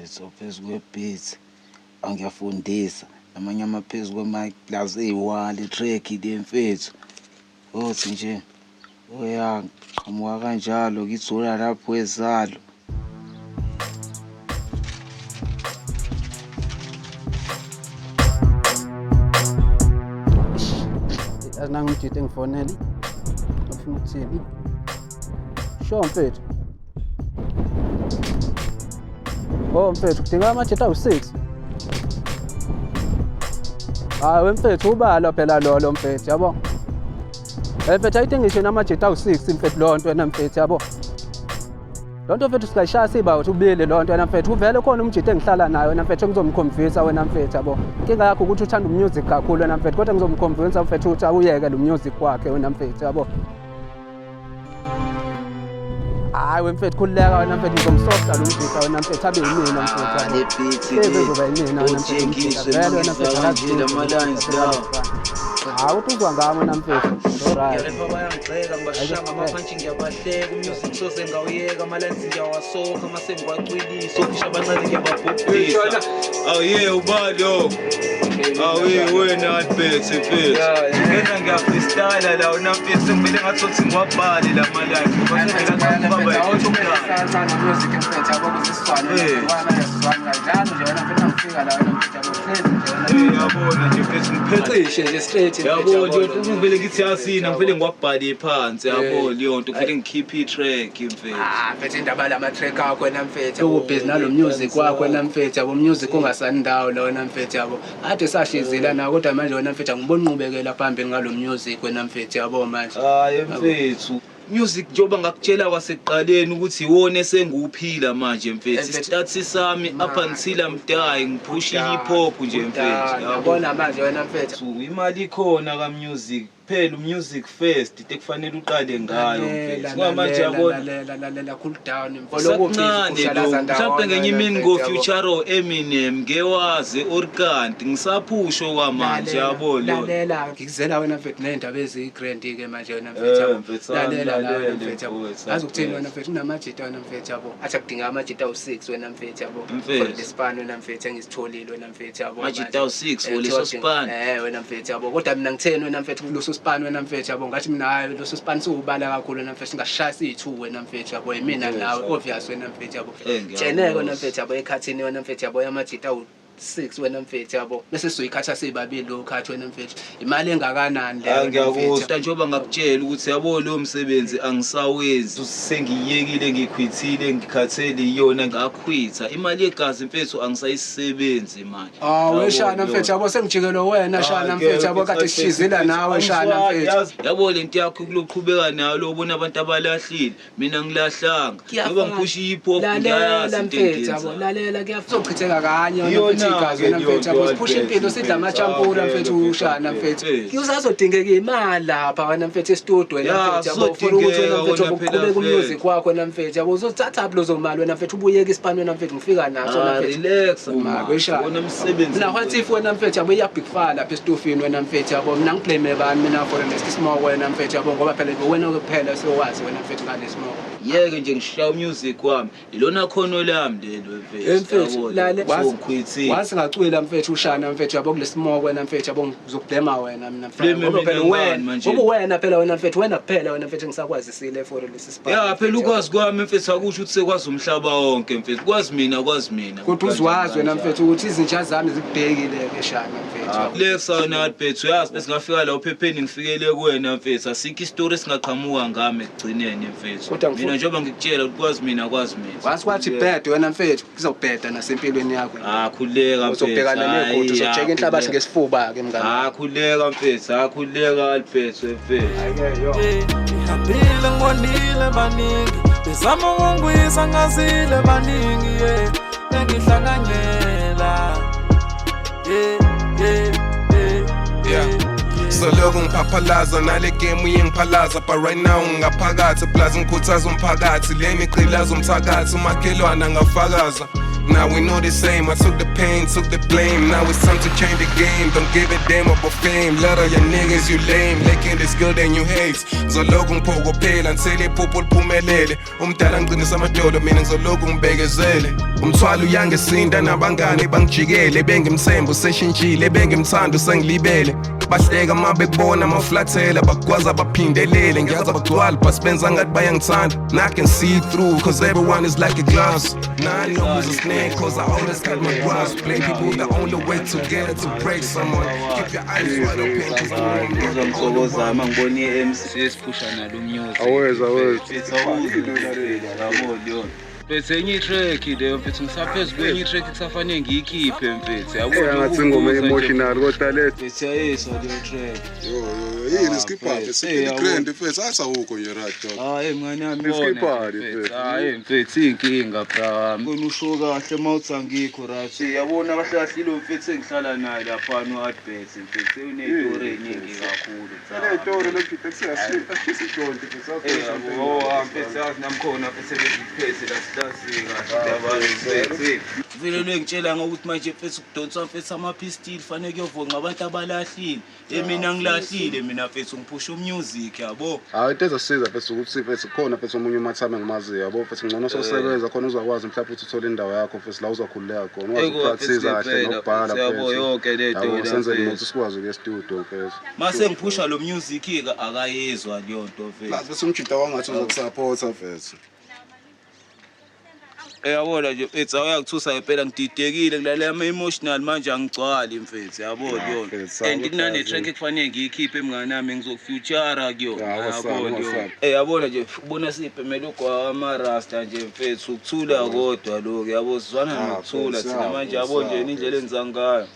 mfethu, aphezu kwe-beat angiyafundisa, namanye amaphezu kwe-mic plus eyi-one track le mfethu. Othi nje oya qhamuka kanjalo ngithola lapho ezalo. Yazi nangu umjita engifonele. Ufuna ukuthini? Sure mfethu. Oh mfethu kudingeka amajita awu-6. Hayi wemfethu ubalo phela lolo mfethu yabo. Eh mfethu ayidingi ngisho namajita awu-6 mfethu leyo nto wena mfethu yabo. Loo nto mfethu singayishaya siba uthi ubili loo nto wena mfethu uvele khona umjita engihlala naye wena mfethu engizomkhomvisa wena mfethu yabo. Inkinga yakho ukuthi uthanda umusic kakhulu wena mfethu kodwa ngizomkhomvisa mfethu ukuthi awuyeke lo music wakhe wena mfethu yabo. Hayi wemfethu khululeka wena mfethu ngizomsofta lo mjita wena mfethu abe yimina mfethu Ah, yabo. le beat Hlezi le. ezoba yimina wena mfethu OJ umjita Ngizwe vele wena mfethu mangizwa kanje akazi lama-lines lawa. Hayi uthi uzwa ngami wena mfethu. Alright. Ngiyalapha bayangigxeka ngibashaya ngamaphantshi ngiyabahleka umusic soze ngawuyeka ama-lines ngiyawasokha mase ngiwacwilisa ofisha abancane ngiyababhubhisa. Awu ye ubalo. Awu ye wena Albert mfethu. Ngena ngiyafreestyla la wena mfethu sengivele ngathi ukuthi ngiwabhale la ma-lines ngoba sengivele ngathi Eh yabona nje mfethu ngiphethe Cishe nje straight yabo nje ngivele ngithi yasina ngivele ngiwabhale phansi yabo leyo nto ngivele ngikhiphe i-track mfethu. Ah mfethu indaba lama track akho wena mfethu ubhizi nalo music wakho wena mfethu yabo music ungasani ndawo la wena mfethu yabo ade sashizela na kodwa manje wena mfethu angiboni nqubekela phambili ngalo music wena mfethu yabo manje. Hayi mfethu. Music njengoba ngakutshela kwasekuqaleni ukuthi iwona esenguphila manje mfethu. Mfethu. Status sami up until I'm dying ngiphusha hip hop nje mfethu. Yabo. Yabona manje wena mfethu. Imali ikhona ka music phela music first into ekufanele uqale ngayo mfethu. Ngoba manje yabona lalela lalela cool down Sakuncane lo mhlawumbe ngenye imini ngo-future or Eminem ngewaze or kanti ngisaphusho kwamanje yabo lo lalela ngikuzela wena mfethu ney'ndaba eziyi-grand-ke manje wena Eh, mfethu yabo mfethu sami, lalela la wena lalele, mfethu yabo mfowethu, yazi ukuthini mfethu. wena mfethu kunamajita wena mfethu yabo athi akudinga amajita awu-6 wena mfethu yabo Mfethu. for lesipani wena mfethu engisitholile wena mfethu yabo Amajita manje. awu-six for Eh, leso kuthiwa sipani? eh wena mfethu yabo kodwa mina ngitheni wena mfethu kuleso sipani wena mfethu yabo ngathi mina hayi leso sipani siwubala kakhulu wena mfethu singashaya siyi-two wena mfethu yabo yimina Mfethu, nawe yabo. obvious wena mfethu yabo Eh, ngiyakuzwa. tsheneke wena mfethu yabo ekhathini wena mfethu yabo yamajita awu-6 wena mfethu yabo bese sizoyikhatha siyibabili leyo khathi wena mfethu imali engakanani leyo Hayi wena mfethu? ngiyakuzwa njengoba ngakutshela ukuthi yabo lo msebenzi angisawenzi sengiyekile ngikhwithile ngikhathele iyona ngakhwitha imali yegazi mfethu angisayisebenzi manje. Awu Yabo, shana leyo mfethu yabo sengijikelwe wena shana mfethu yabo kade sishizila nawe shana mfethu. Yabo lento yakho kuloqhubeka nayo lo ubona abantu abalahlile mina ngilahlanga ngoba ngiphusha i-hip hop Lalela ngiyayazi into mfethu yabo engiyenzayo. lalela kuyazochitheka kanye wena Iyona mfethu igazi ke wena mfethu yabo leyo siphusha nto, impilo sidla mfethu. amachampula Ah, mfethu mfethu, ushana mfethu. mfethu. Kusazodingeka imali lapha wena mfethu e-studio wena Ya, mfethu yabo for ukuthi wena kuzodingeka mfethu wona yabo phela uqhubeke umusic mfethu. wakho wena mfethu yabo uzothatha phi lezo mali wena mfethu ubuyeke isipani wena mfethu ngifika naso wena Ah, mfethu. relax Ma, kweshana. wona msebenzi Mina what if wena mfethu yabo iya-big fire lapha esitofini wena mfethu yabo mina ngiblame bani mina for lesi smoke wena mfethu yabo ngoba phela wena kuphela sewazi wena mfethu ngale smoke. Yeke nje ngishaya umusic wami ilona khono lami lelo Eh, mfethu yabo, lale so ngikhwithile. wazi ngacwila mfethu ushana mfethu yabo kule smoke wena mfethu yabo ngizokublema wena mina mfethu Blame ngoba mina phela ngani wena manje? ngoba wena phela wena mfethu wena kuphela wena mfethu ngisakwazisile for lesi sipani Ya phela ukwazi kwami mfethu akusho ukuthi sekwazi umhlaba wonke mfethu kwazi mina kwazi mina. Kodwa uzwazi wena mfethu ukuthi izinja zami zikubhekile ke shana mfethu yabo. Lexa wena Albert uyazi besingafika la uphepheni ngifikele kuwena mfethu asikho isitori esingaqhamuka ngami ekugcineni mfethu. Kodwa ngifuna- Mina njengoba ngikutshela ukuthi kwazi mina kwazi mina. Wazi kwathi bad wena mfethu kuzobheda nasempilweni yakho. Ah khuleka mfethu. Uzobhekana Hayi, negodi uzojeka ah, inhlabathi khuleka. ngesifuba ke mngani. Ah khuleka mfethu, ah khuleka Albert mfethu. Hayi-ke yo. Ngihambile ngibonile baningi bezama ukungwisa ngazile baningi yeah bengihlanganyela yeah yeah yeah Yeah. Soloko ngiphaphalaza nale game uyengiphalaza but right now ngingaphakathi plus ngikhuthaza umphakathi le migqilaza umthakathi umakhelwane angafakaza. Now we know the same. I took the pain, took the blame. Now it's time to change the game. Don't give a damn about fame. Lot of your niggas, you lame. Licking this good and you hate. Ngizolokhu ngiphokophela until iphupho liphumelele. Umdala ngiqinisa amadolo mina ngizolokhu ngibekezele. Umthwalo uyangisinda nabangani bangijikele. Bengimthemba useshintshile, bengimthanda usengilibele. Bahleka uma bekubona amaflathela, bagwaza baphindelele. Ngiyazi abagcwali but benza ngathi bayangithanda. And I can see through cause everyone is like a glass. Now I know who's a snake cause I always cut my grass. Play people the only way to get it to break someone. Keep your eyes wide open cause I'm Ngizwa ngithokoza uma ngibona i-MC sesiphusha nalo music. Aweza, aweza. Mfethu awuzwe yabo leyo. Mfethu enye i-track leyo mfethu ngisaphezu kwenye i-track kusafanele ngiyikhiphe mfethu. Yabo Eh, ngathi ingoma emotional kodwa le Mfethu yayiswa leyo track. Yo, yo, yo, yini skipaphi? Sigrand mfethu, asawukho nje right dog. Hayi mngani wami Iskiphani, mfethu. mfethu. Hayi mfethu inkinga bra. Ngona usho kahle mawuthi angikho right. Yabona kahle kahle ilo mfethu engihlala naye lapha no Adbert mfethu uney'tori ey'ningi kakhulu. bra. Ley'tori lokhu ashisa ijonti Eh, yabo, oh, mfethu yazi nami khona mfethu ebengikuphethe la sihlaziye kahle indaba mfethu. Vele lengitshela ngokuthi manje mfethu kudonswa mfethu ama-pistol fanele kuyovonqa abantu abalahlile. Mina ngilahlile mina mfethu ngiphusha umusic yabo. Hayi into ezosiza mfethu ukuthi mfethu khona mfethu omunye umathame engimaziyo yabo mfethu ngcono sowusebenza khona uzokwazi mhlawumbe ukuthi uthole indawo yakho mfethu la uzokhululeka khona ukwazi Eko, ukupractice mfethu, kahle ngempela, nokubhala mfethu, yabo, mfethu. yonke le nto Yabo, la, senzele mfethu. nokuthi sikwazi ukuya e-studio mfethu. Mase ngiphusha lo music ke akayezwa leyo nto mfethu. Plus bese umjita wangathi uzokusupporta mfethu. Yabona nje mfethu awuyakuthusa ngempela ngididekile kulalela ama-emotional manje angigcwali mfethu yabo leyo nto. Mfethu, And kunane sabotage. track ekufanele ngiyikhiphe mngani wami ngizokufuture kuyona Ya, yabo awasaba, leyo nto. awasaba. Yabona nje ubona sibhemela ugwawa amarasta nje mfethu ukuthula kodwa lokhu yabo sizwana Ah, nokuthula mfethu, thina ya, manje mfethu, yabo nje ya, indlela mfethu. enza ngayo.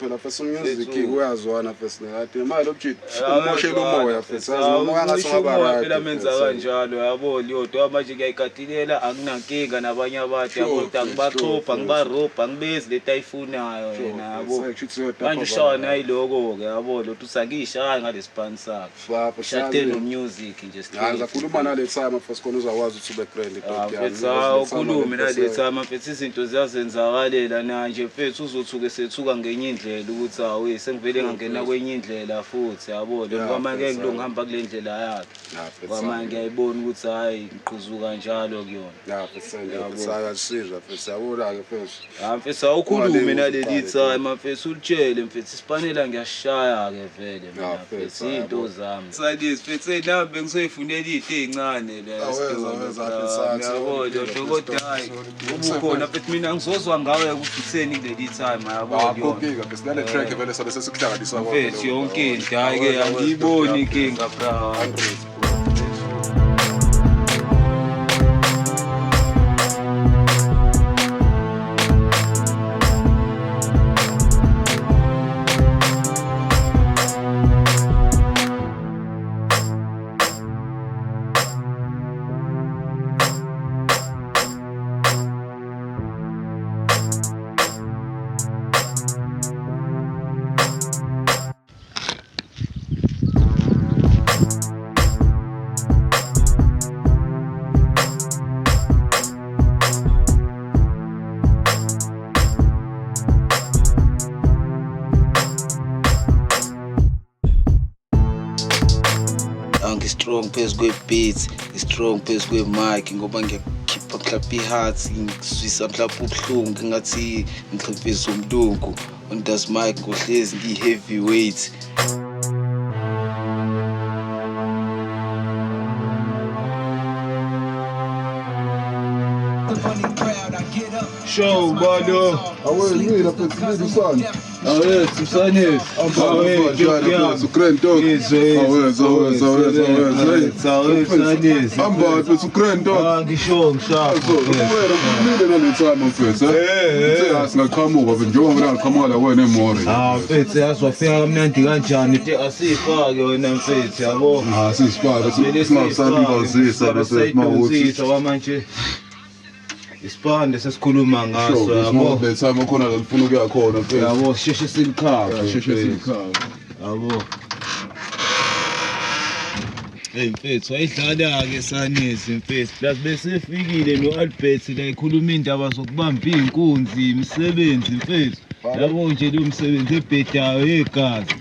Phela mfethu umusic Mfethu. uyazwana mfethu nekade manje lo mjita umoshela umoya mfethu yazi nomoya ngathi ungaba right. Phela menza mfethu. kanjalo yabo leyo nto manje ngiyayikatilela anginankinga nabanye abantu Sure, yabo mfethu, angibaxhopha sure, angibarobha angibezi lento ayifunayo Sure, yena mfethu, yabo. kushuthi siyotapa Manje ushawa baba. nayiloko-ke yabo lo nto angiyishayi ngalesipani sakhe. Fapha, Shade siyazi. no music nje Hayi ngizakhuluma nale time mfethu khona uzakwazi ukuthi ube grand Ah, dog yami. mfethu hawu ukhulume nale time mfethu izinto ziyazenzakalela na nje mfethu uzothuke sethuka ngenye indlela ukuthi hawu sengivele ngangena kwenye indlela futhi yabo le Ya, kwamanje ngeke mfethu, ngilungu ngihamba kule ndlela yakhe Ya, mfethu, kwamanje ngiyayibona ukuthi hhayi ngiqhuzuka njalo kuyona Ya mfethu mfethu ayasiza mfethu yabona ke mfethu. Ha mfethu awukhulume Ungalingi naleli uzibhale, time mfethu ulitshele mfethu isipanela ngiyashaya-ke vele mina Ya, mfethu mfethu, iy'nto yabo. zami Sadis mfethu hey, nami bengisoyifunela iy'nto ey'ncane la Aweza, esitolo, aweza, bra. mfethu, sathi, Yabo, siyoliphinda, nto kodwa hhayi mfethu, ubukhona mfethu mina ngizozwa ngawe ukuthi utheni kuleli time yabo Ah, kuyona. konkinga mfethu nale track vele sobe sesikuhlanganisa konke. Mfethu yonke into hhayi-ke angiyiboni inkinga bra. Angi-strong phezu kwe-beats, ngi-strong phezu kwe-mic ngoba ngiyakhipha mhlawumbe i-heart ngizwisa mhlawumbe ubuhlungu ngingathi ngixhimfisa umlungu on das mic ngohlezi ngiyi-heavyweight. Show balo. Awe mina mfethu mina usana. Awethu msanesi. Mfethu grand dog. Aweza, aweza, aweza, aweza. Awethu msanesi. Hamba mfethu grand dog. Ah ngisho ngishapha. So, wena ukhulumile nale time mfethu. Eh. Uthe singaqhamuka mfethu njengoba mina ngiqhamuka la kuwena eMore. Ah mfethu yazi wafika kamnandi kanjani nje asifake wena mfethu yabo. Ah sisifaka singasalibazisa bese mawuthi. Sisayidonsisa kwamanje. Isipande sesikhuluma ngaso Sure, yabo. le time khona la lifuna ukuya khona mfethu. Yabo sheshe silikhaphe. Sheshe mfethu. silikhaphe. Yabo. Hey mfethu wayidlala-ke sanezi mfethu plus besefikile no-Albert la ekhuluma iy'ndaba zokubamba iy'nkunzi imisebenzi mfethu yabo nje leyo msebenzi ebhedayo yegazi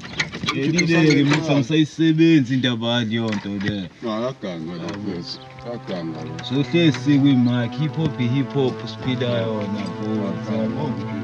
elileke mfethu angisayisebenzi indaba yaleyo nto leyo. Akaganga lo mfethu. Akaganga lo. Sohlezi sikwi-mic, hip hop i-hip hop siphila yona mfowethu.